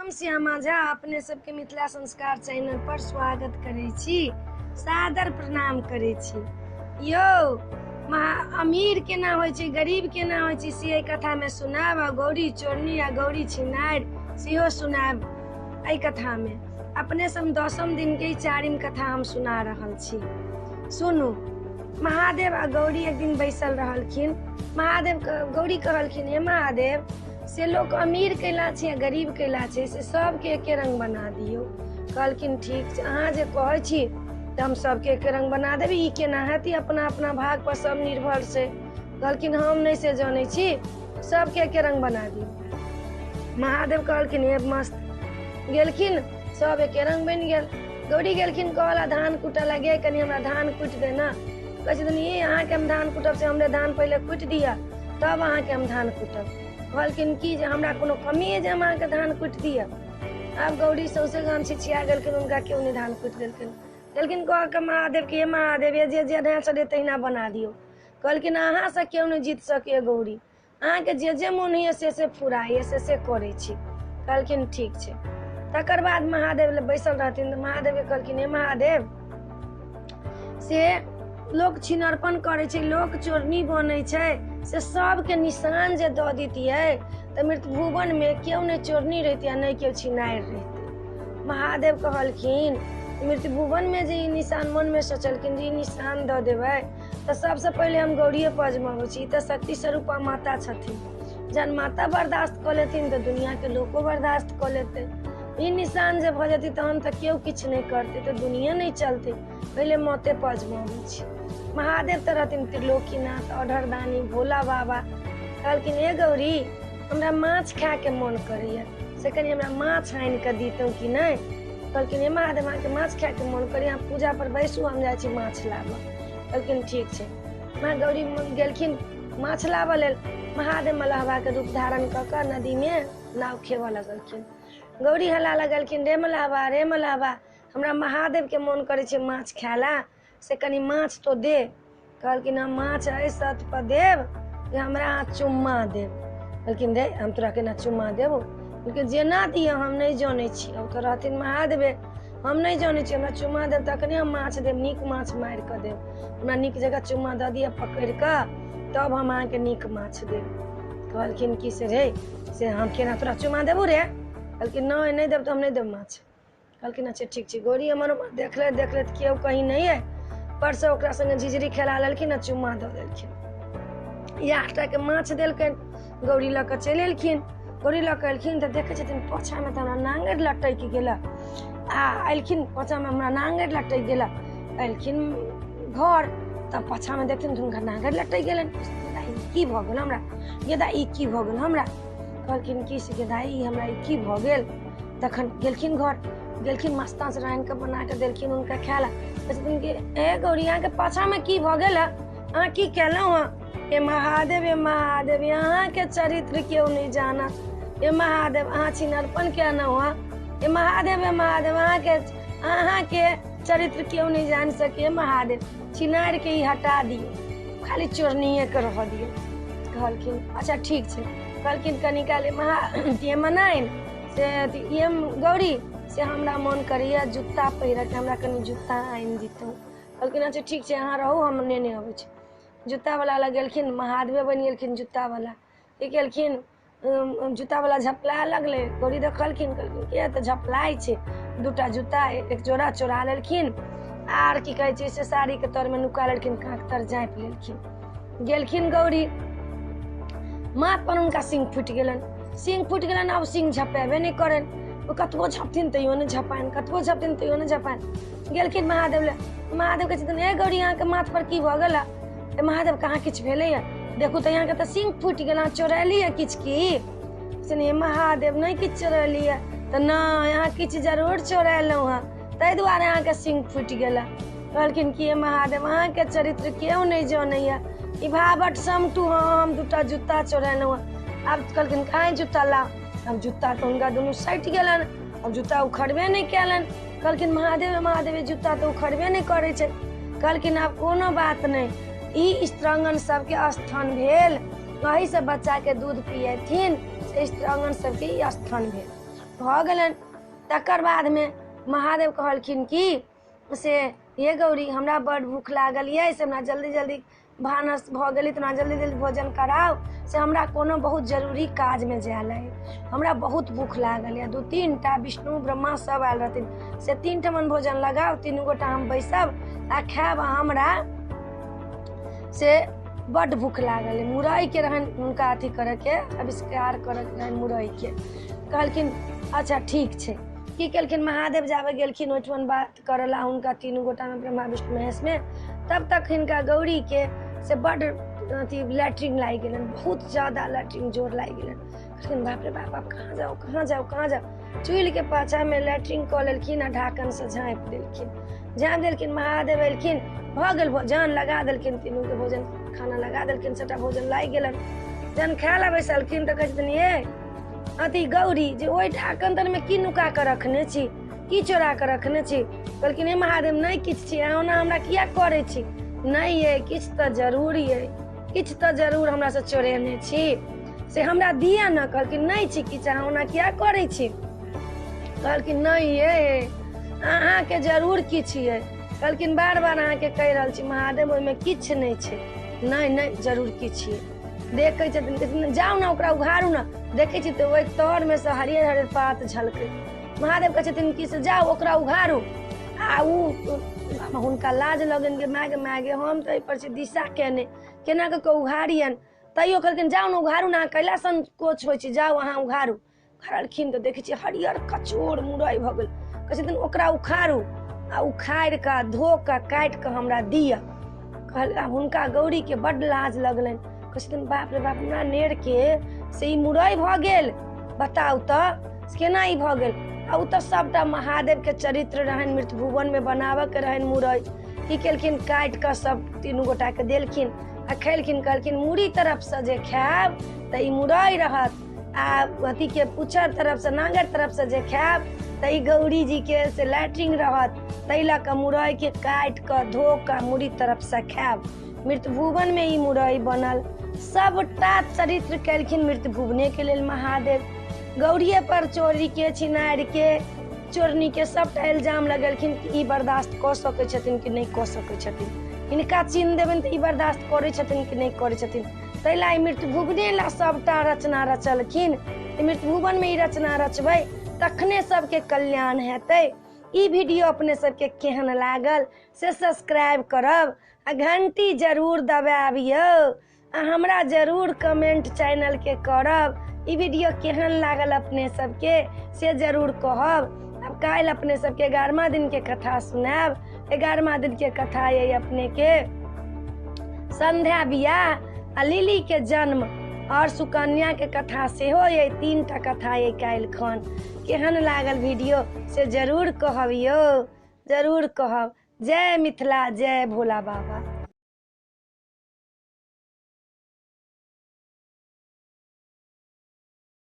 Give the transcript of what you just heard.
हम श्यामा झा अपने सबके मिथिला संस्कार चैनल पर स्वागत करै छी, सादर प्रणाम करै छी। यौ महा अमीर केना होइ छै, गरीब केना होइ छै, से एहि कथामे सुनायब, आ गौरी चोरनी आ गौरी छिनारि सेहो सुनायब एहि कथामे। अपने सब 10म दिन के ई 4म कथा हम सुना रहल छी। सुनू, महादेव आ गौरी एक दिन बैसल रहलखिन। महादेव गौरी कहलखिन, हे महादेव, से लोक अमीर कैला छै आ गरीब कैला छै, से सबके एके रंग बना दियौ। कहलखिन ठीक छै, अहाँ जे कहै छी तऽ हम सबके एके रंग बना देबै। ई केना हेतै, अपना अपना भाग पर सब निर्भर छै। कहलखिन हम नहि से जनै छी, सबके एके रंग बना दियौ। महादेव कहलखिन हे मस्त। गेलखिन, सब एके रंग बनि गेल। गौरी गेलखिन कहला धान कुटऽ लगे, कनि हमरा धान कुटि दे ने। कहै छथिन ई अहाँके हम धान कुटब से हमरे धान पहिले कुटि दिअ तब अहाँके हम धान कुटब। कहलखिन कि जे हमरा कोनो कमी अइ जे हम अहाँके धान कुटि दिअ। आब गौरी सौंसे गाम छिछिया गेलखिन, हुनका केओ नहि धान कुटि देलखिन। गेलखिन कह के महादेव के, हे महादेव, ये जे जेना छलै तहिना बना दियौ। कहलखिन अहाँसँ केओ नहि जीत सकैए गौरी, अहाँके जे जे मोन होइए से से फुराइए, से से करै छी। कहलखिन ठीक छै। तकर बाद महादेव लग बैसल रहथिन तऽ महादेवके कहलखिन, हे महादेव, से लोक छिनरपन करै छै, लोक चोरनी बनै छै, से सबके निशान जे दऽ दितियै तऽ मृतभुवनमे केओ नहि चोरनी रहितै आ नहि केओ छिनारि रहितै। महादेव कहलखिन मृतभुवनमे जे ई निशान, मनमे सोचलखिन जे ई निशान दऽ देबै तऽ सबसँ पहिले हम गौरिये पर अजमाबै छी, ई तऽ शक्ति स्वरूपा माता छथिन, जहन माता बर्दाश्त कऽ लेथिन तऽ दुनियाके लोको बर्दाश्त कऽ लेतै। ई निशान जे भऽ जेतै तहन तऽ केओ किछु नहि करतै, तऽ दुनिया नहि चलतै, पहिले मौते पर अजमाबै छी। महादेव तऽ रहथिन त्रिलोकीनाथ औढरदानी भोला बाबा। कहलखिन हे गौरी, हमरा माछ खायके मोन करैया, से कनि हमरा माछ आनि कऽ दितहुँ कि नहि? कहलखिन हे महादेव, अहाँके माछ खायके मोन करैया, अहाँ पूजा पर बैसू, हम जाइ छी माछ लाबऽ। कहलखिन ठीक छै। माँ गौरी गेलखिन माछ लाबऽ लेल। महादेव मलहबाके रूप धारण कऽ कऽ नदीमे नाव खेबऽ लगलखिन। गौरी हल्ला लगलखिन, रे मलहबा, रे मलहबा, हमरा महादेवके मोन करै छै माछ खाय लए, से कनि माछ तो दे। कहलखिन हम माछ एहि शर्त पर देब जे हमरा अहाँ चुम्मा देब। कहलखिन रे, हम तोरा केना चुम्मा देबौ? कहलखिन जेना दिअ, हम नहि जनै छी, ओ तऽ रहथिन महादेवे, हम नहि जनै छी, हमरा चुम्मा देब तखने हम माछ देब, नीक माछ मारि कऽ देब, हमरा नीक जगह चुम्मा दऽ दिअ पकड़ि कऽ, तब हम अहाँके नीक माछ देब। कहलखिन की से रे, से हम केना तोरा चुम्मा देबौ रे? कहलखिन नहि, नहि देब तऽ हम नहि देब माछ। कहलखिन अच्छा ठीक छै। गौरी हमर देखलथि देखलथि केओ कहीं नहि अइ, परसँ ओकरा सङ्गे झिझरी खेला लेलखिन आ चुम्मा दऽ देलखिन। इएह टाके माछ देलकनि। गौरी लऽ कऽ चलि एलखिन। गौरी लऽ कऽ एलखिन तऽ देखै छथिन पाछाँमे तऽ हमरा नाङ्गरि लटकि गेल। आ एलखिन पाछाँमे हमरा नाङ्गरि लटकि गेल। एलखिन घर तऽ पाछाँमे देखथिन तऽ हुनका नाङ्गरि लटकि गेलनि। की भऽ गेल हमरा गे दाइ, ई की भऽ गेल हमरा? कहलखिन की से गे दाइ, ई हमरा ई की भऽ गेल? तखन गेलखिन घर, गेलखिन माछ ताछ रान्हि कऽ बना कऽ देलखिन हुनका खाय लए। कहै छथिन कि हे गौरी, अहाँके पाछाँमे की भऽ गेल हँ, अहाँ की केलहुँ हँ? हे महादेव, हे महादेव, अहाँके चरित्र केओ नहि जानत। हे महादेव, अहाँ छिनरपन केलहुँ हँ। हे महादेव, हे महादेव, अहाँके अहाँके चरित्र केओ नहि जानि सके। महादेव, छिनारिके ई हटा दियौ, खाली चोरनीएके रहऽ दियौ। कहलखिन अच्छा ठीक छै। कहलखिन कनि काल महा हे मनाइन से अथी एम गौरी, से हमरा मोन करैए जूता पहिरऽके, हमरा कनि जूता आनि दितहुँ। कहलखिन अच्छा ठीक छै, अहाँ रहू, हम नेने अबै छी। जूतावला लग गेलखिन, महादेवे बनि गेलखिन जूतावला। की केलखिन, जूतावला झपलाए लगलै। गौरी देखलखिन, कहलखिन के तऽ झपलाइ छै? दूटा जूता एक जोड़ा चोरा लेलखिन आर की कहै छै से साड़ीके तरमे नुका लेलखिन, काँख तर झाँपि लेलखिन। गेलखिन गौरी, माथ पर हुनका सिंह फूटि गेलनि। सिंह फूटि गेलनि, आब सिंह झपेबे नहि करनि। ओ कतबो झपथिन तैयो नहि झपानि, कतबो झपथिन तैयो नहि झपानि। गेलखिन महादेव लए। महादेव कहै छथिन हे गौरी, अहाँके माथ पर की भऽ गेल? हे महादेव, कहाँ किछु भेलैए, देखू तऽ अहाँके तऽ सिंह फूटि गेल, अहाँ चोरेलियै किछु की? से नहि महादेव, नहि किछु चोरेलियै। तऽ नहि, अहाँ किछु जरूर चोरेलहुँ हँ, ताहि दुआरे अहाँके सिंह फूटि गेल। कहलखिन कि हे महादेव, अहाँके चरित्र केओ नहि जनैए, ई भावट समटू, हँ हम दूटा जूता चोरेलहुँ हँ। आब कहलखिन कहाँ जूता लाउ? आब जूता तऽ हुनका दुनू सटि गेलनि, आब जूता उखड़बे नहि कयलनि। कहलखिन महादेव महादेव, जूता तऽ उखड़बे नहि करै छै। कहलखिन आब कोनो बात नहि, ई स्त्रांगन सबके स्थान भेल, एहिसँ बच्चाके दूध पियथिन, से स्त्रांगन सबके ई स्थान भेल। भऽ गेलनि। तकर बादमे महादेव कहलखिन कि से हे गौरी, हमरा बड्ड भूख लागल यऽ, से हमरा जल्दी जल्दी भानस भऽ गेलै तऽ हमरा जल्दी जल्दी भोजन कराउ, से हमरा कोनो बहुत जरूरी काजमे जायल अइ, हमरा बहुत भूख लागल यऽ। 2-3 टा विष्णु ब्रह्मा सब आयल रहथिन, से 3 ठमन भोजन लगाउ, 3 गोटा हम बैसब आ खायब, आ हमरा से बड्ड भूख लागल अइ। मुरइके रहनि हुनका अथी करऽके, आविष्कार करऽके रहनि मुरइके। कहलखिन अच्छा ठीक छै। की केलखिन महादेव जाबे गेलखिन ओहिठमन बात करऽ ला हुनका 3 गोटामे ब्रह्मा विष्णु महेशमे, तब तक हिनका गौरीके से बड्ड अथी लैट्रिन लागि गेलनि, बहुत ज्यादा लैट्रिन जोर लागि गेलनि। कहलखिन बाप रे बाप, आब कहाँ जाउ, कहाँ जाउ, कहाँ जाउ। चुल्हिके पाछामे लैट्रिन कऽ लेलखिन आ ढाकनसँ झाँपि देलखिन, झाँपि देलखिन। महादेव एलखिन, भऽ गेल भोजन, लगा देलखिन तीनूके भोजन खाना लगा देलखिन, सबटा भोजन लागि गेलनि। जहन खाय लए बैसलखिन तऽ कहै छथिन ये अथी गौरी, जे ओहि ढाकन तरमे की नुका कऽ रखने छी, की चोरा कऽ रखने छी? कहलखिन हे महादेव, नहि किछु छी, अहाँ ओना हमरा किया करै छी? नहि ये, किछु तऽ जरूर ये, किछु तऽ जरूर हमरासँ चोरेने छी, से हमरा दिअ ने। कहलखिन नहि छी किछु, अहाँ ओना किया करै छी? कहलखिन नहि ये, अहाँके जरूर किछु ये। कहलखिन बार बार अहाँके कहि रहल छी महादेव, ओहिमे किछु नहि छै। नहि नहि, जरूर किछु ये। देखै छथिन, जाउ ने ओकरा उघारू ने। देखै छी तऽ ओहि तरमे सँ हरियर हरियर पात झलकै। महादेव कहै छथिन कि से जाउ ओकरा उघारू। आ ओ हुनका लाज लगनि गे माय गे माय गे, हम तऽ एहिपर छी दिशा केने, केना कऽ कऽ उघारियनि? तैयो कहलखिन जाउ ने उघारू ने, अहाँ कैला संकोच होइ छै, जाउ अहाँ उघारू। उघारलखिन तऽ देखै छियै हरियर कचोर मुरइ भऽ गेल। कहै छथिन ओकरा उखाड़ू आ उखाड़ि कऽ धो कऽ काटि कऽ हमरा दिअ। कहल हुनका गौरीके बड्ड लाज लगलनि। कहै छथिन बाप रे बाप, हमरा नेरके से ई मुरइ भऽ गेल, बताउ तऽ केना ई भऽ गेल? आ ओ तऽ सबटा महादेवके चरित्र रहनि, मृतभुवनमे बनाबऽके रहनि मुरइ। की केलखिन, काटि कऽ सब तीनू गोटाके देलखिन आ खेलखिन। कहलखिन मूड़ी तरफसँ जे खायब तऽ ई मुरइ रहत, आ अथीके पुछर तरफसँ नांगर तरफसँ जे खायब तऽ ई गौरी जीके से लैट्रिन रहत। ताहि लऽ कऽ मुरइके काटि कऽ धो कऽ मूड़ी तरफसँ खायब। मृतभुवनमे ई मुरइ बनल। सबटा चरित्र केलखिन मृतभुवनेके लेल महादेव। गौरिये पर चोरीके छिनारिके चोरनीके सबटा इल्जाम लगेलखिन कि ई बर्दाश्त कऽ सकै छथिन कि नहि कऽ सकै छथिन, हिनका चिन्ह देबनि तऽ ई बर्दाश्त करै छथिन कि नहि करै छथिन। ताहि लए ई मृतभुवने लए सबटा रचना रचलखिन। मृतभुवनमे ई रचना रचबै तखने सबके कल्याण हेतै। ई वीडियो अपने सबके केहन लागल से सब्सक्राइब करब आ घंटी जरूर दबायब यौ, आ हमरा जरूर कमेंट चैनलके करब। ई वीडियो केहन लागल अपने सबके से जरूर कहब। आब काल्हि अपने सबके 11वां दिनके कथा सुनायब। 11वां दिनके कथा अइ अपनेके संध्या बियाह आ लिली के जन्म और सुकन्या के कथा सेहो अइ। 3 टा कथा अइ काल्हि खन। केहन लागल वीडियो से जरूर कहब यौ, जरूर कहब। जय मिथिला, जय भोला बाबा।